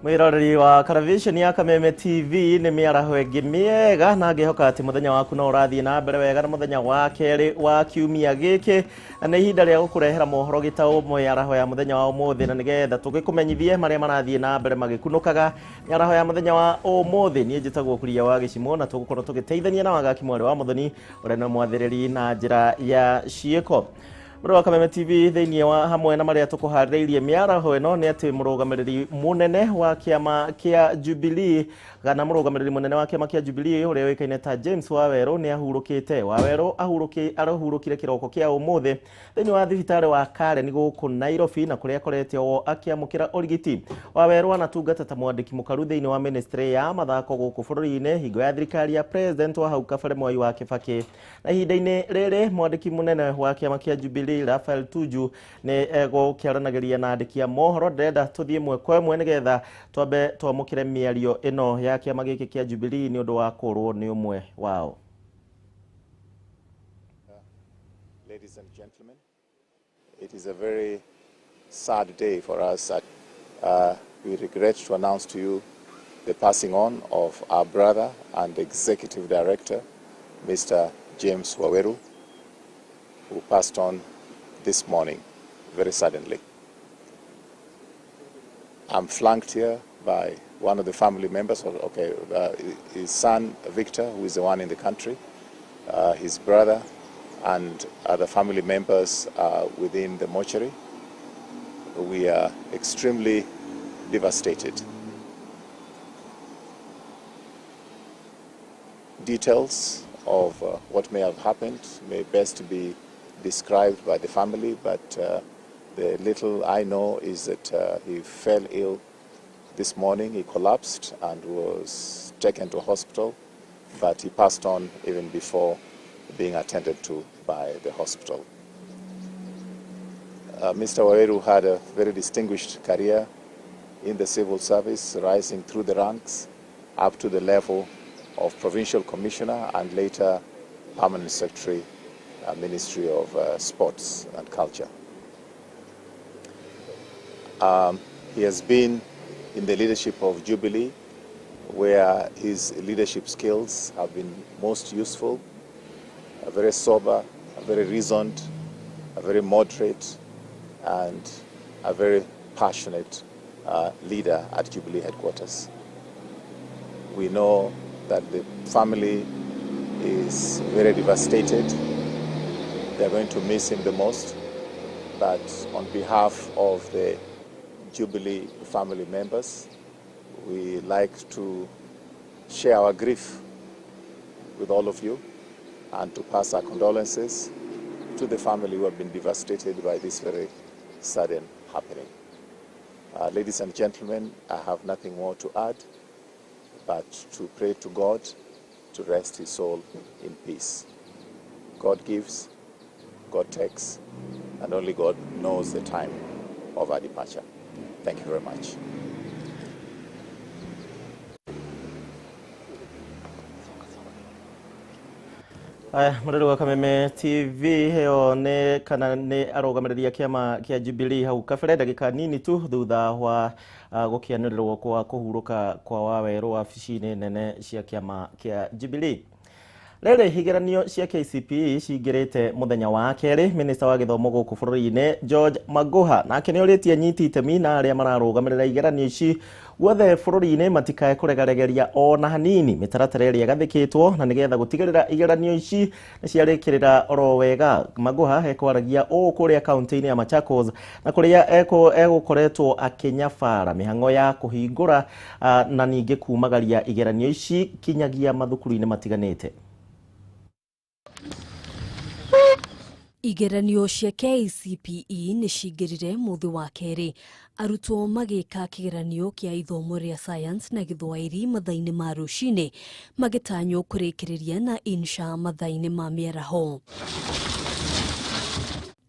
Mwiroreri wa Karavisheni ya Kameme TV, nĩ mĩaraho ĩngĩ mĩega na ngĩhoka atĩ mũthenya waku no ũrathiĩ na mbere wega na mũthenya wa kerĩ wa kiumia gĩkĩ, na nĩ ihinda rĩa gũkũrehera mohoro gĩtaũ mĩaraho ya mũthenya wa ũmũthĩ, na nĩgetha tũgĩkũmenyithie marĩa marathiĩ na mbere magĩkunũkaga mĩaraho ya mũthenya wa ũmũthĩ. Niĩ njĩtagwo Kuria wa Gĩcimo na tũgũkorwo tũgĩteithania na Wagaki mwarĩ wa Mũthoni ũrĩa nĩ mwathĩrĩri na njĩra ya ciĩko. Mũrũ wa Kameme TV, thĩinĩ wa hamwe na marĩa tũkũharĩrĩirie mĩaraho ĩno nĩ atĩ mũrũgamĩrĩri mũnene wa kĩama kĩa Jubilee, kana mũrũgamĩrĩri mũnene wa kĩama kĩa Jubilee ũrĩa ũĩkaine ta James Wawerũ nĩ ahurũkĩte. Wawerũ arahurũkire kĩroko kĩa ũmũthĩ thĩinĩ wa thibitarĩ wa Karen gũkũ Nairobi, na kũrĩa akorete o akĩamũkĩra ũrigiti. Wawerũ anatungata ta mwandĩki mũkaru thĩinĩ wa ministry ya mathako gũkũ bũrũri-inĩ hingo ya thirikari ya President wa hau kabere Mwai wa Kibaki. Na ihinda-inĩ rĩrĩ mwandĩki mũnene wa kĩama kĩa Jubilee Raphael Tuju nĩ egũkĩaranagĩria na andĩki a mohoro. Ndĩrenda tũthiĩ ĩmwe kwa ĩmwe nĩgetha twambe twamũkĩre mĩario ĩno ya kĩama gĩkĩ kĩa Jubilee nĩ ũndũ wa kũrwo nĩ ũmwe wao. Ladies and gentlemen, it is a very sad day for us. We regret to announce to you the passing on of our brother and executive director, Mr. James Waweru, who passed on this morning very suddenly. I'm flanked here by one of the family members, his son Victor, who is the one in the country, his brother and other family members are within the mortuary. We are extremely devastated. Details of what may have happened may best be described by the family, but the little I know is that he fell ill this morning. He collapsed and was taken to hospital, but he passed on even before being attended to by the hospital. Mr. Waweru had a very distinguished career in the civil service, rising through the ranks up to the level of provincial commissioner and later permanent secretary, Ministry of Sports and Culture. He has been in the leadership of Jubilee, where his leadership skills have been most useful. A very sober, a very reasoned, a very moderate, and a very passionate leader at Jubilee headquarters. We know that the family is very devastated. They're going to miss him the most, but on behalf of the Jubilee family members, we like to share our grief with all of you and to pass our condolences to the family who have been devastated by this very sudden happening. Ladies and gentlemen, I have nothing more to add but to pray to God to rest his soul in peace. God gives, God takes, and only God knows the time of our departure. Thank you very much. Aya, mũrori wa Kameme TV, ĩyo nĩ kana nĩ arũgamĩrĩri a kĩama kĩa Jubilee hau kabere ndagĩka nini tu thutha wa gũkĩanĩrĩrwo kwa kũhurũka kwa Wawerũ wabici-inĩ nene cia kĩama kĩa Jubilee. Rĩrĩ igeranio cia KCPE cingĩrĩte mũthenya wa kerĩ. Minista wa gĩthomo gũkũ bũrũri-inĩ George Magoha nake nĩ orĩtie anyiti itemi na arĩa mararũgamĩrĩra igeranio ici guothe bũrũri-inĩ matikae kũregaregeria ona hanini mĩtaratara ĩrĩa ĩgathĩkĩtwo na nĩgetha gũtigĩrĩra igeranio ici nĩ ciarĩkĩrĩra oro wega. Magoha ekwaragia ũũ kũrĩa kaunti-inĩ ya Machakos na kũrĩa egũkoretwo akĩnyabara mĩhang'o ya kũhingũra na ningĩ kumagaria igeranio ici kinyagia mathukuru-inĩ matiganĩte. Igeranio cia KCPE nĩ cingĩrire mũthĩ wa kerĩ, arutwo magĩka kĩgeranio kĩa ithomo rĩa science na gĩthwaĩri mathaa-inĩ ma rũcinĩ, magĩtanywo kũrĩkĩrĩria na insha mathaa-inĩ ma mĩaraho.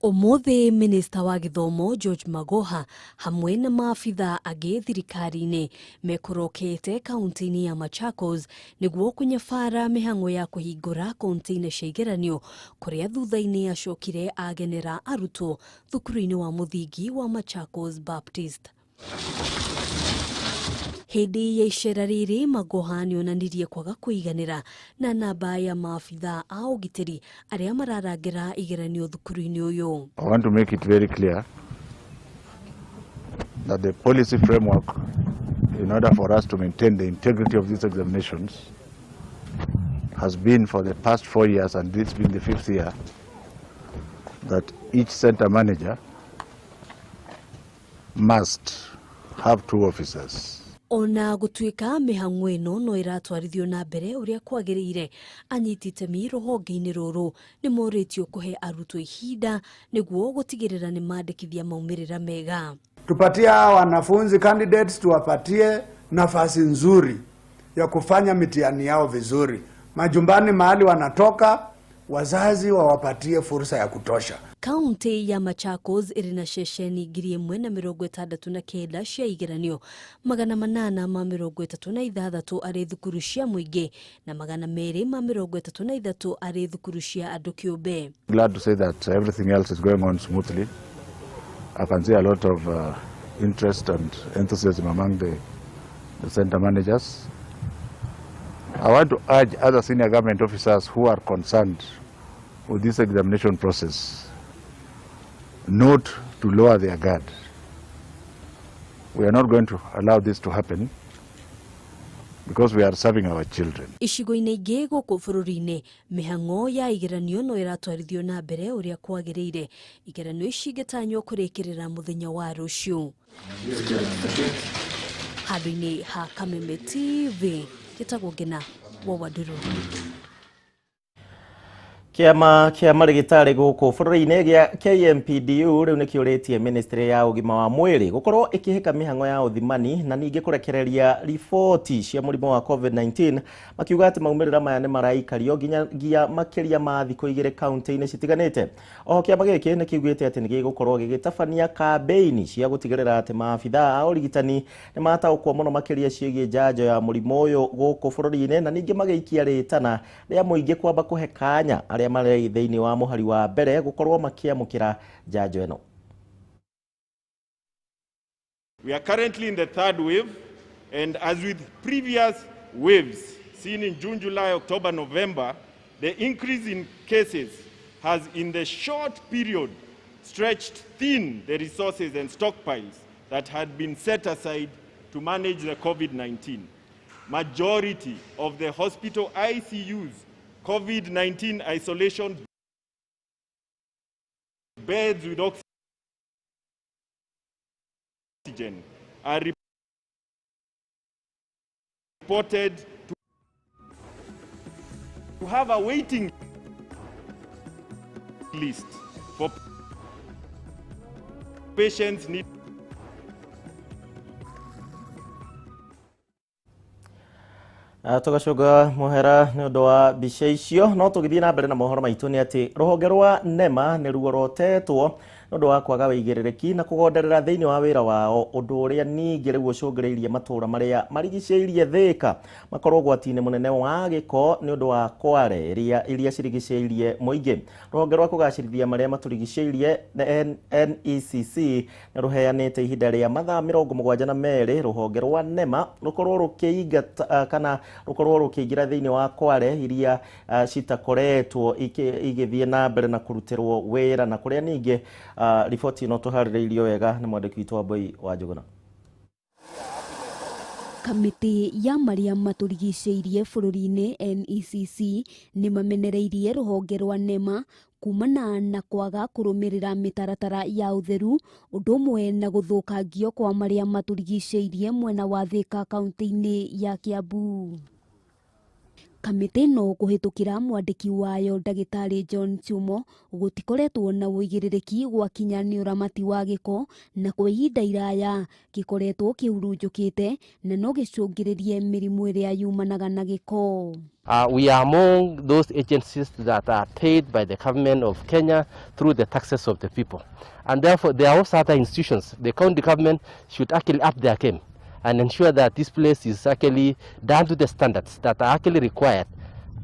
Ũmũthĩ minista wa gĩthomo George Magoha hamwe na maabitha angĩ thirikari-inĩ mekũrokete kaunti-inĩ ya Machakos nĩguo kũnyabara mĩhang'o ya kũhingũra konteina cia igeranio kũrĩa thutha-inĩ acokire agenera arutwo thukuru-inĩ wa mũthingi wa Machakos Baptist. Hĩndĩ ya icera rĩrĩ Magoha nĩonanirie kwaga kũiganĩra na namba ya maabitha a ũgitĩri arĩa mararangĩra igeranio thukuru-inĩ ũyũ. I want to make it very clear that the policy framework in order for us to maintain the integrity of these examinations has been for the past 4 years, and this being the 5th year, that each center manager must have 2 officers. Ona gũtuĩka mĩhang'o ĩno no ĩratwarithio na mbere ũrĩa kwagĩrĩire, anyiti itemi rũhonge-inĩ rũrũ nĩ morĩtio kũhe arutwo ihinda nĩguo gũtigĩrĩra nĩ mandĩkithia maumĩrĩra mega. Tupatie wanafunzi candidates, tuwapatie nafasi nzuri ya kufanya mitihani yao vizuri. Majumbani mahali wanatoka, wazazi wawapatie fursa ya kutosha. Kaunti ya Machakos ĩrĩ na ceceni 1069 cia igeranio, 836 arĩ thukuru cia mũingĩ na 233 arĩ thukuru cia andũ kĩũmbe. Glad to say that everything else is going on smoothly. I can see a lot of interest and enthusiasm among the center managers. I want to urge other senior government officers who are concerned with this examination process not to lower their guard. We are not going to allow this to happen because we are serving our children. Icigo-inĩ ingĩ gũkũ bũrũri-inĩ, mĩhang'o ya igeranio no ĩratwarithio na mbere ũrĩa kwagĩrĩire. Igeranio ici ingĩtanywo kũrĩkĩrĩra mũthenya wa rũciũ. Handũ-inĩ ha Kameme TV, gĩtagwo Ngina wa Wanduru. Kĩama kĩa marĩgĩtarĩ gũkũ bũrũri-inĩ gĩa KMPDU rĩu nĩkĩũrĩtie ministry ya ũgima wa mwĩrĩ gũkorwo ĩkĩhĩka mĩhang'o ya ũthimani na ningĩ kũrekereria riboti cia mũrimũ wa COVID-19, makiuga atĩ maumĩrĩra maya nĩ maraikario nginyagia makĩria ma thikũ 2 kaunti-inĩ citiganĩte. Oho kĩama gĩkĩ nĩkiugĩte atĩ nĩgĩgũkorwo gĩgĩtabania kambĩini cia gũtigĩrĩra atĩ maabithaa a ũrigitani nĩ mataũkwo mũno makĩria ciĩgiĩ njanjo ya mũrimũ ũyũ gũkũ bũrũri-inĩ, na ningĩ magĩikia rĩtana rĩa mũingĩ kwamba kũhe kanya arĩa marĩ thĩinĩ wa mũhari wa mbere gũkorwo makĩamũkĩra njanjo ĩno. We are currently in the 3rd wave, and as with previous waves seen in June, July, October, November, the increase in cases has in the short period stretched thin the resources and stockpiles that had been set aside to manage the COVID-19. Majority of the hospital ICUs, COVID-19 isolation beds with oxygen are reported to have a waiting list for patients needing. Tũgacoka mũhera nĩ ũndũ wa mbica icio, no tũgĩthiĩ na mbere na mohoro maitũ nĩ atĩ rũhonge rwa NEMA nĩ ruorotetwo nĩ ũndũ wa kwaga wĩigĩrĩrĩki na kũgonderera thĩinĩ wa wĩra wao, ũndũ ũrĩa ningĩ rĩu ũcũngĩrĩirie matũũra marĩa marigicĩirie Thĩka makorwo ũgwati-inĩ mũnene wa gĩko nĩ ũndũ wa kware iria cirigicĩirie mũingĩ. Rũhonge rwa kũgacĩrithia marĩa matũrigicĩirie NECC nĩ rũheanĩte ihinda rĩa mathaa 72 rũhonge rwa NEMA rũkorwo rũkĩingata kana rũkorwo rũkĩingĩra thĩinĩ wa kware iria citakoretwo igĩthiĩ na mbere na kũrutĩrwo wĩra, na kũrĩa ningĩ riboti ĩno tũharĩrĩirio wega nĩ mwandĩki witũ Wambui wa Njũgũna. Kamĩtĩ ya marĩa matũrigicĩirie bũrũri-inĩ NECC nĩ mamenereirie rũhonge rwa NEMA kumana na kwaga kũrũmĩrĩra mĩtaratara ya ũtheru, ũndũ ũmwe na gũthũkangio kwa marĩa matũrigicĩirie mwena wa Thĩka kaunti-inĩ ya Kiambu. Kamĩtĩ ĩno kũhĩtũkĩra mwandĩki wayo ndagĩtarĩ John Chumo gũtikoretwo na ũigĩrĩrĩki gwakinya nĩ ũramati wa gĩko, na kwa ihinda iraya gĩkoretwo kĩhurunjũkĩte na no gĩcũngĩrĩrie mĩrimũ ĩrĩa yumanaga na gĩko. We are among those agencies that are paid by the government of Kenya through the taxes of the people. And therefore, there are also other institutions. The county government should actually up their game and ensure that this place is actually done to the standards that are actually required.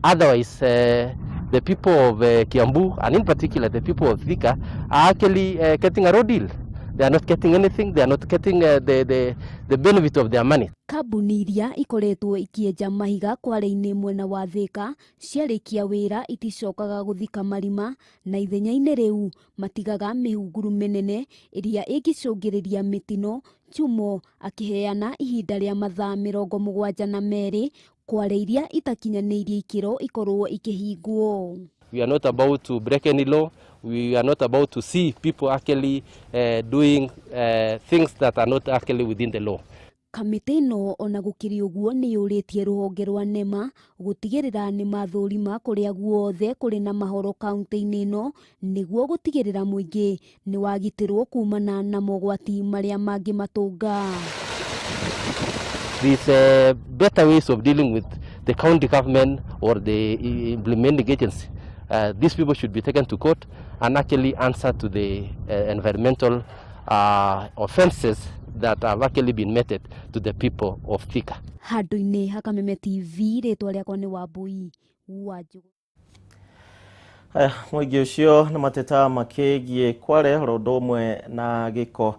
Otherwise, the people of Kiambu, and in particular the people of Thika, are actually getting a raw deal, They are not getting anything. They are not getting the benefit of their money. Kambuni iria ikoretwo ikienja mahiga Kwale-inĩ mwena wa Thika ciarĩkia wĩra iticokaga gũthika marima na ithenya-inĩ rĩu matigaga mĩhunguru mĩnene ĩrĩa ĩngĩcũngĩrĩria mĩtino. Chumo akĩheana ihinda rĩa mathaa 72 Kwale iria itakinyanĩirie ikĩro ikorwo ikĩhingwo. We are not about to break any law. We are not about to see people actually doing things that are not actually within the law. Kamĩtĩ ĩno ona gũkĩrĩ ũguo nĩ yũrĩtie rũhonge rwa NEMA gũtigĩrĩra nĩ mathũrima kũrĩa guothe kũrĩ na mahoro kaunti-inĩ ĩno nĩguo gũtigĩrĩra mũingĩ nĩ wagitĩrwo kumana na mogwati marĩa mangĩmatũnga. There's better ways of dealing with the county government or the implementing agency. These people should be taken to court and actually answer to the environmental offenses that have actually been meted to the people of Thika. Handũ-inĩ ha Kameme TV, rĩtwa rĩakwa nĩ Wambui wa Njũgũ. Haya, mũingĩ ũcio nĩ mateta makĩgiĩ Kwale oro ũndũ ũmwe na gĩko,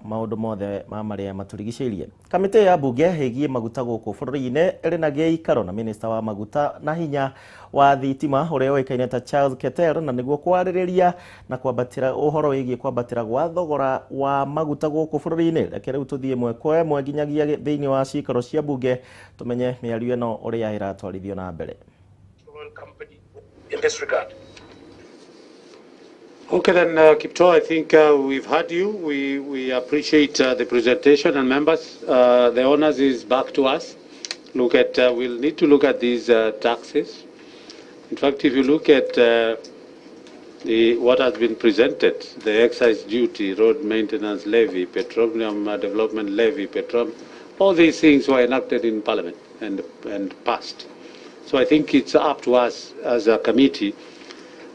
maũndũ mothe ma marĩa matũrigicĩirie. Kamĩtĩ ya mbunge ĩgiĩ maguta gũkũ bũrũri-inĩ ĩrĩ na gĩikaro na minista wa maguta na hinya wa thitima ũrĩa ũĩkaine ta Charles Keter, na nĩguo kwarĩrĩria na kwambatĩra ũhoro wĩgiĩ kwambatĩra gwa thogora wa maguta gũkũ bũrũri-inĩ. Reke rĩu tũthiĩ ĩmwe kwa ĩmwe nginyagia thĩinĩ wa cikaro cia mbunge tũmenye mĩario ĩno ũrĩa ĩratwarithio na mbere. In this regard. Okay then, Kiptoo, I think we've heard you. We appreciate the presentation, and members, the honors is back to us. Look at, we'll need to look at these taxes. In fact, if you look at what has been presented, the excise duty, road maintenance levy, petroleum development levy, petroleum, all these things were enacted in Parliament and passed. So I think it's up to us as a committee,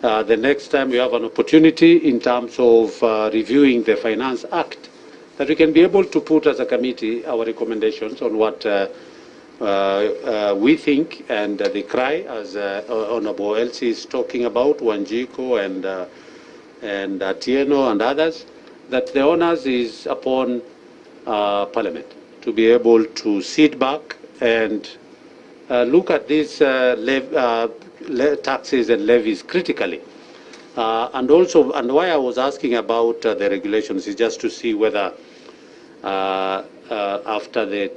the next time we have an opportunity in terms of reviewing the Finance Act, that we can be able to put as a committee our recommendations on what we think, and the cry, as Honorable Elsie is talking about, Wanjiku and Atieno and others, that the onus is upon Parliament to be able to sit back and look at these taxes and levies critically. And also, and why I was asking about the regulations is just to see whether after the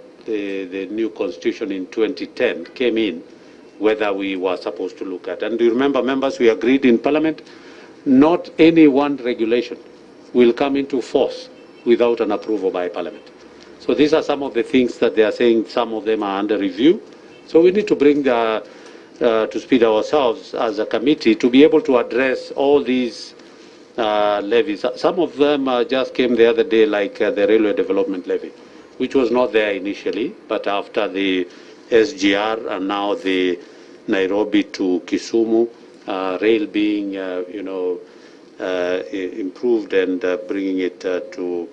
new constitution in 2010 came in, whether we were supposed to look at. And do you remember, members, we agreed in Parliament, not any one regulation will come into force without an approval by Parliament. So these are some of the things that they are saying, some of them are under review. So we need to bring the, to speed ourselves as a committee to be able to address all these levies. Some of them just came the other day, like the Railway Development Levy, which was not there initially, but after the SGR and now the Nairobi to Kisumu rail being, improved and bringing it to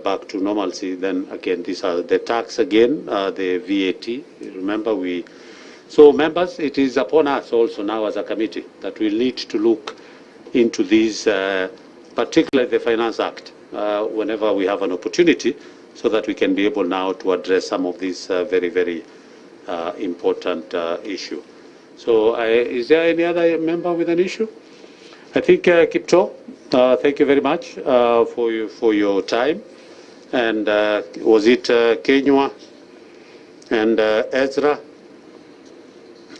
back to normalcy, then again, these are the tax again, the VAT. Remember we, so members, it is upon us also now as a committee that we need to look into these, particularly the Finance Act, whenever we have an opportunity, so that we can be able now to address some of these very, very important issue. So is there any other member with an issue? I think, Kiptoo, thank you very much for your time. And was it Kenywa and Ezra?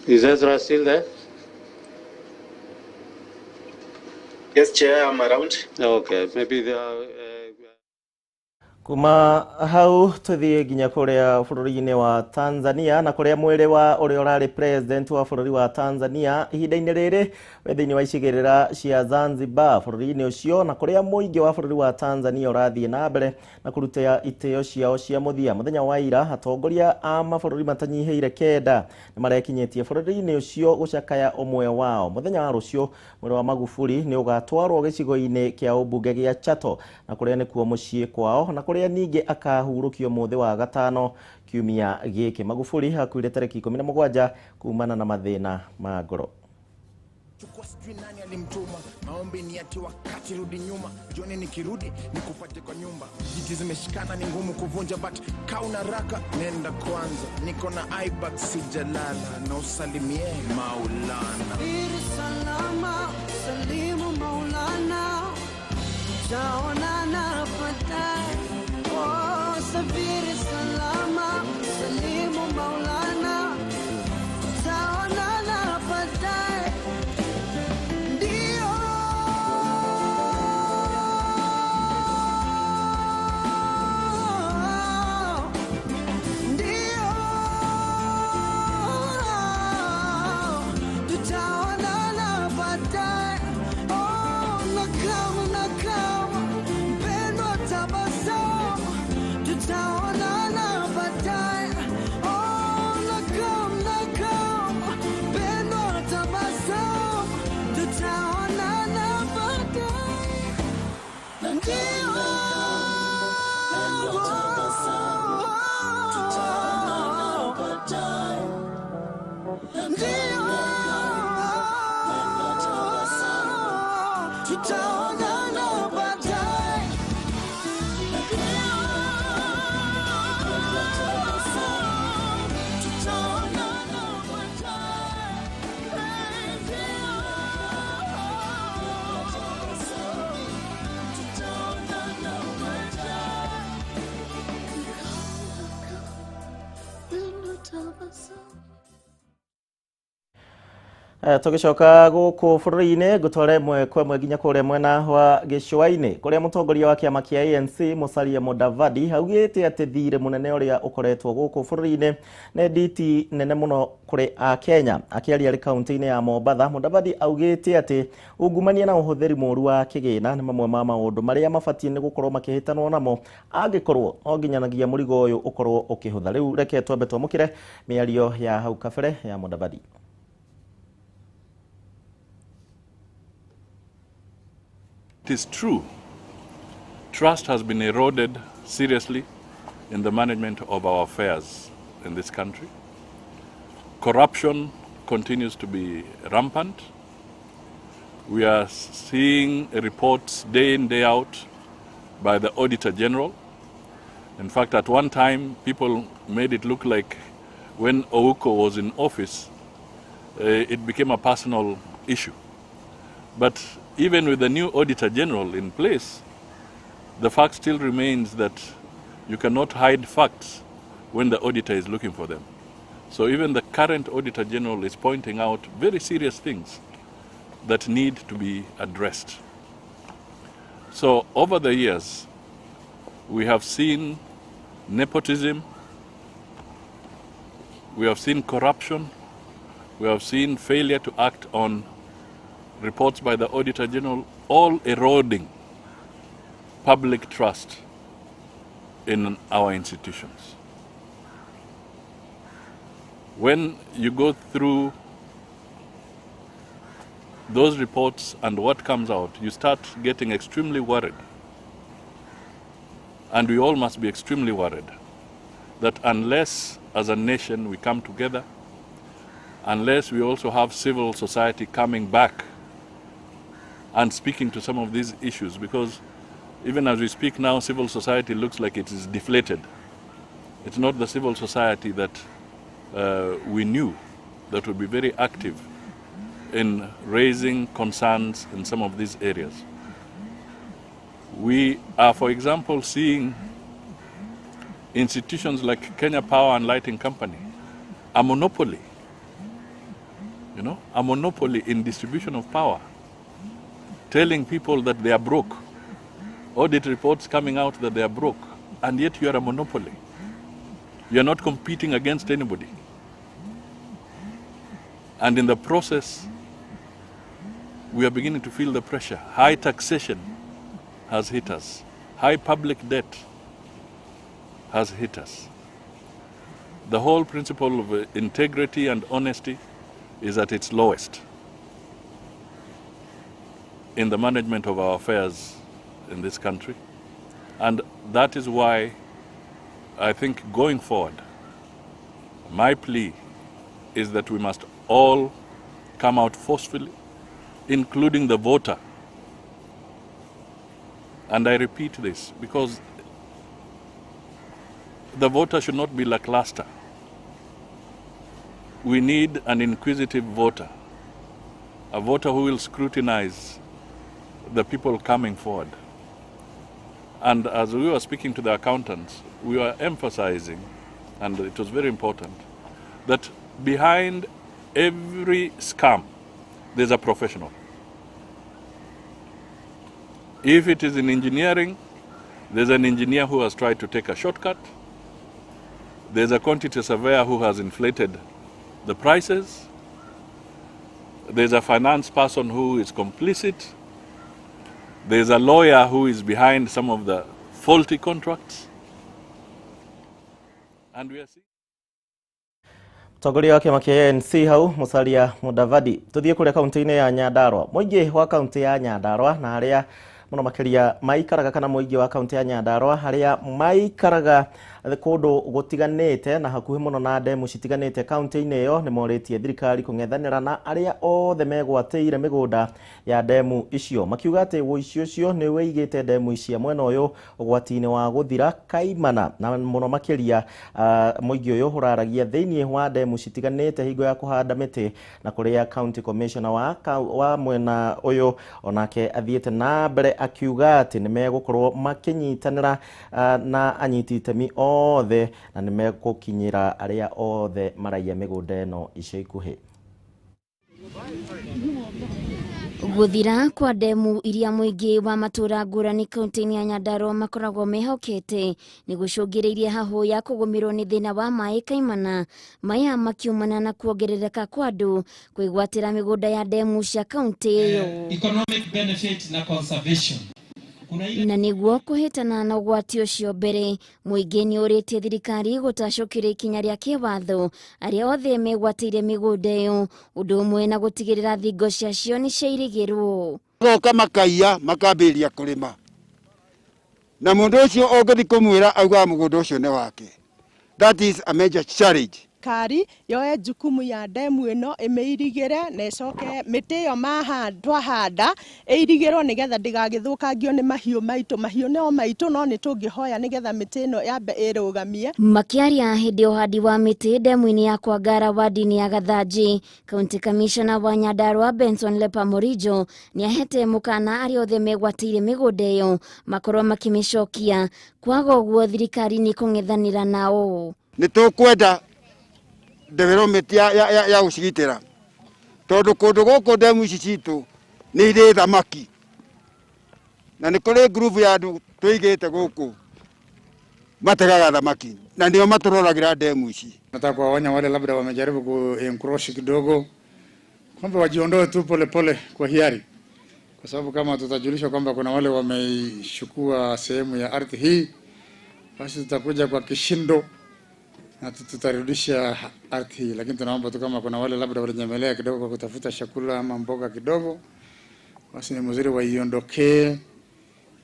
Is Ezra still there? Yes, Chair, I'm around. Okay, maybe the... Kuma hau tuthie nginya kuria bururi-ini wa Tanzania na kuria mwiri wa uria urari president wa bururi wa Tanzania ihinda-ini riri we thiini wa icigirira cia Zanzibar bururi-ini ucio na kuria muingi wa bururi wa Tanzania urathie na mbere na kuruta itio ciao cia muthia. Muthenya wa ira atongoria a mabururi matanyihiire 9 ni marekinyitie bururi-ini ucio gucakaya umwe wao. Muthenya wa rucio mwiri wa Magufuli ni ugatwarwo gicigo-ini kia ubunge gia Chato na kuria nikuo mucii kwao na kuria ningĩ akahurũkio mũthĩ wa gatano kiumia gĩkĩ. Magufuli akuire tarĩki 17 kumana na mathĩna ma ngoro. Chukua sijui nani alimtuma. Maombi ni ati wakati rudi nyuma. Jioni nikirudi nikupate kwa nyumba. Jiti zimeshikana ni ngumu kuvunja, but kauna raka nenda kwanza. Niko na iBack sijalala na usalimie Maulana. Safiri salama, salimu Maulana. Tutaonana baadaye. Oh, safiri salama, salimu Maulana. Tutaonana baadaye. Ndio. Ndio. Tutaonana baadaye. Oh, nakama, nakama. Mpendwa tabasamu. Tutaonana baadaye. Oh, nakama, nakama. Mpendwa tabasamu. Tutaonana baadaye. Ndio. Ndio. Tutaonana baadaye. Tutaonana Tũgĩcoka gũkũ bũrũri-inĩ ngũtware ĩmwe kwa ĩmwe nginya kũrĩa mwena wa gĩcũa-inĩ kũrĩa mũtongoria wa kĩama kĩa ANC Musalia Mudavadi augĩte atĩ thirĩ mũnene ũrĩa ũkoretwo gũkũ bũrũri-inĩ nĩ nditi nene mũno kũrĩ Akenya. Akĩaria arĩ kaunti-inĩ ya Mombatha, Mudavadi augĩte atĩ ungumania na ũhũthĩri mũru wa kĩgĩna nĩ mamwe ma maũndũ marĩa mabatiĩ nĩ gũkorwo makĩhĩtanwo namo angĩkorwo no nginyanagia mũrigo ũyũ ũkorwo ũkĩhũtha. Rĩu reke twambe twamũkĩre mĩario ya hau kabere ya Mudavadi. It is true, trust has been eroded seriously in the management of our affairs in this country. Corruption continues to be rampant. We are seeing reports day in, day out by the Auditor General. In fact, at one time, people made it look like when Ouko was in office, it became a personal issue. But even with the new Auditor General in place, the fact still remains that you cannot hide facts when the auditor is looking for them. So even the current Auditor General is pointing out very serious things that need to be addressed. So over the years, we have seen nepotism, we have seen corruption, we have seen failure to act on reports by the Auditor General, all eroding public trust in our institutions. When you go through those reports and what comes out, you start getting extremely worried. And we all must be extremely worried that unless, as a nation, we come together, unless we also have civil society coming back and speaking to some of these issues, because even as we speak now, civil society looks like it is deflated. It's not the civil society that we knew that would be very active in raising concerns in some of these areas. We are, for example, seeing institutions like Kenya Power and Lighting Company, a monopoly, you know, a monopoly in distribution of power, telling people that they are broke, audit reports coming out that they are broke, and yet you are a monopoly. You are not competing against anybody. And in the process, we are beginning to feel the pressure. High taxation has hit us. High public debt has hit us. The whole principle of integrity and honesty is at its lowest in the management of our affairs in this country. And that is why I think going forward, my plea is that we must all come out forcefully including the voter. And I repeat this because the voter should not be lackluster. We need an inquisitive voter, a voter who will scrutinize the people coming forward. And as we were speaking to the accountants, we were emphasizing, and it was very important, that behind every scam, there's a professional. If it is in engineering, there's an engineer who has tried to take a shortcut. There's a quantity surveyor who has inflated the prices. There's a finance person who is complicit. There's a lawyer who is behind some of the faulty contracts. And we are seeing. Mũtongoria wa kĩama kĩa ANC hau Musalia Mudavadi. Tuthiĩ kũrĩa kaunti-inĩ ya Nyandarua. Mũingĩ wa kaunti ya Nyandarua na arĩa mũno makĩria maikaraga kana mũingĩ wa kaunti ya Nyandarua harĩa maikaraga kũndũ gũtiganĩte na hakuhĩ mũno na ndemu citiganĩte kaunti-inĩ ĩyo nĩ morĩtie thirikari kũng'ethanĩra na arĩa othe megwatĩire mĩgũnda ya ndemu icio, makiuga atĩ ũici ũcio nĩ wĩigĩte ndemu cia mwena ũyũ ũgwati-inĩ wa gũthira kaimana, na mũno makĩria mũingĩ ũyũ ũraragia thĩinĩ wa ndemu citiganĩte hingo ya kũhanda mĩtĩ, na kũrĩa county commissioner wa mwena ũyũ onake athiĩte na mbere akiuga atĩ nĩ megũkorwo makĩnyitanĩra na anyiti itemi othe na nĩ megũkinyĩra arĩa othe maraiya mĩgũnda ĩno ica ikuhĩ. Gũthira kwa ndemu iria mũingĩ wa matũra ngũrani kaunti-inĩ ya Nyandarua makoragwo mehokete nĩ gũcũngĩrĩirie hahũ ya kũgũmĩrwo nĩ thĩna wa maĩ kaimana, maya makiumana na kuongerereka kwa andũ kwĩgwatĩra mĩgũnda ya ndemu cia kaunti ĩyo. Economic benefit na conservation. Na nĩguo kũhĩtana na ũgwati ũcio mbere, mũingĩ nĩ ũrĩtie thirikari gũtacũkĩra ikinya rĩa kĩwatho arĩa othe megwatĩire mĩgũnda ĩyo, ũndũ ũmwe na gũtigĩrĩra thingo ciacio nĩ ciairigĩrwo. Goka makaiya makambĩrĩria kũrĩma, na mũndũ ũcio ũngĩthiĩ kũmwĩra augaga mũgũnda ũcio nĩ wake. That is a major challenge. Thirikari yoe jukumu ya ndemu ĩno ĩmĩirigĩre na ĩcoke mĩtĩ ĩyo twahanda ĩirigĩrwo nĩgetha ndĩgagĩthũkangio nĩ mahiũ maitũ. Mahiũ nĩo maitũ, no nĩ tũngĩhoya nĩgetha mĩtĩ ĩno yambe ĩrũgamie. Makĩaria hĩndĩ ya ũhandi wa mĩtĩ ndemu-inĩ ya Kwangara wadi-inĩ ya Gathanji, County Commissioner wa Nyandarua Benson Lepa Morijo nĩahete mũkana arĩa othe megwatĩire mĩgũnda ĩyo makorwo makĩmĩcokia, kwaga ũguo thirikari nĩ ĩkũng'ethanĩra nao. Nĩ tũkwenda development ya gũcigitĩra, tondũ kũndũ gũkũ ndemu ici citũ nĩ irĩ thamaki, na nĩ kũrĩ group ya andũ tũigĩte gũkũ mategaga thamaki na ndio matũroragĩra ndemu ici. Nataka kuwaonya wale labda wamejaribu ku encroach kidogo kwamba wajiondoe tu pole pole kwa hiari, kwa sababu kama tutajulishwa kwamba kuna wale wameichukua sehemu ya ardhi hii, basi tutakuja kwa kishindo na tutarudisha ardhi. Lakini tunaomba tu kama kuna wale labda walinyemelea kidogo kwa kutafuta chakula ama mboga kidogo, basi ni mzuri waiondokee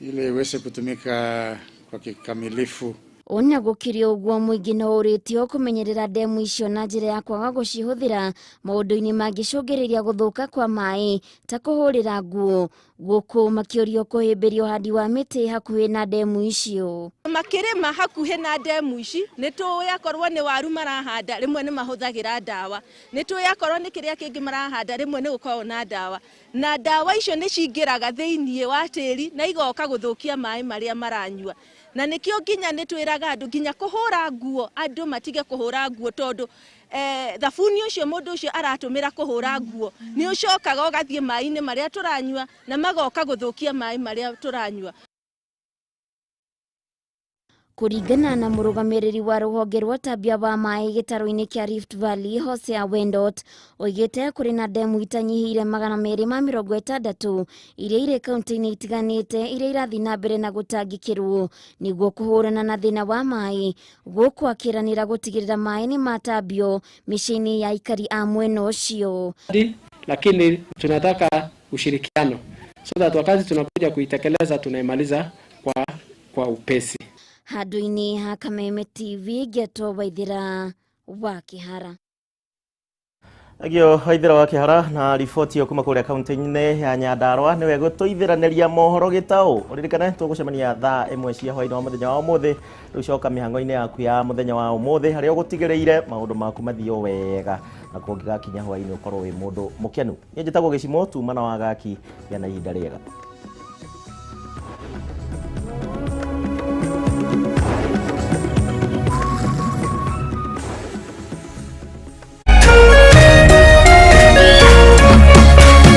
ile iweze kutumika kwa kikamilifu. Ona gũkĩrĩ ũguo mũingĩ no ũrĩtio kũmenyerera ndemu icio na njĩra ya kwaga gũcihũthĩra maũndũ-inĩ mangĩcũngĩrĩria gũthũka kwa maĩ ta kũhũrĩra nguo, gũkũ makĩũrio kũhĩmbĩria ũhandi wa mĩtĩ hakuhĩ na ndemu icio. Makĩrĩma hakuhĩ na ndemu ici nĩ tũĩ akorwo nĩ waru marahanda rĩmwe nĩ mahũthagĩra ndawa, nĩ tũĩ akorwo nĩ kĩrĩa kĩngĩ marahanda rĩmwe nĩ gũkoragwo na ndawa, na ndawa icio nĩ cingĩraga thĩinĩ wa tĩri na igoka gũthũkia maĩ marĩa maranyua. Na nĩkĩo nginya nĩ twĩraga andũ nginya kũhũra nguo, andũ matige kũhũra nguo tondũ thabuni ũcio mũndũ ũcio aratũmĩra kũhũra nguo nĩ ũcokaga ũgathiĩ maĩ-inĩ marĩa tũranyua na magoka gũthũkia maĩ marĩa tũranyua. Kũringana na mũrũgamĩrĩri wa rũhonge rwa ũtambia wa maĩ gĩtarũ-inĩ kĩa Rift Valley Hosea Wendot, oigĩte kũrĩ na ndemu itanyihĩire 260 iria irĩ kaunti-inĩ itiganĩte iria irathiĩ na mbere na gũtangĩkĩrwo nĩguo kũhũrana na thĩna wa maĩ, gũkũ akĩranĩra gũtigĩrĩra maĩ nĩ matambio mĩciĩ-inĩ ya aikari a mwena ũcio. Lakini tunataka ushirikiano so that wakati tunakuja kuitekeleza tunaimaliza kwa upesi. Handũ-inĩ ha Kameme TV, Geto Waithira wa Kĩhara. Agio Waithera wa Kĩhara na riboti ĩyo kuma kũrĩa kaunti-inĩ ya Nyandarua nĩwe gũtũithĩranĩria mohoro gĩtaũ. Ũririkane tũgũcemania thaa 1 cia hwaĩ-inĩ wa mũthenya wa ũmũthĩ. Rĩu coka mĩhang'o-inĩ yaku ya mũthenya wa ũmũthĩ harĩa ũgũtigĩrĩire maũndũ maku mathiĩ o wega na kũngĩgakinya hwaĩ-inĩ ũkorwo wĩ mũndũ mũkenu. Niĩ njĩtagwo Gĩcimo tuma na Wagaki, gĩa na ihinda rĩega.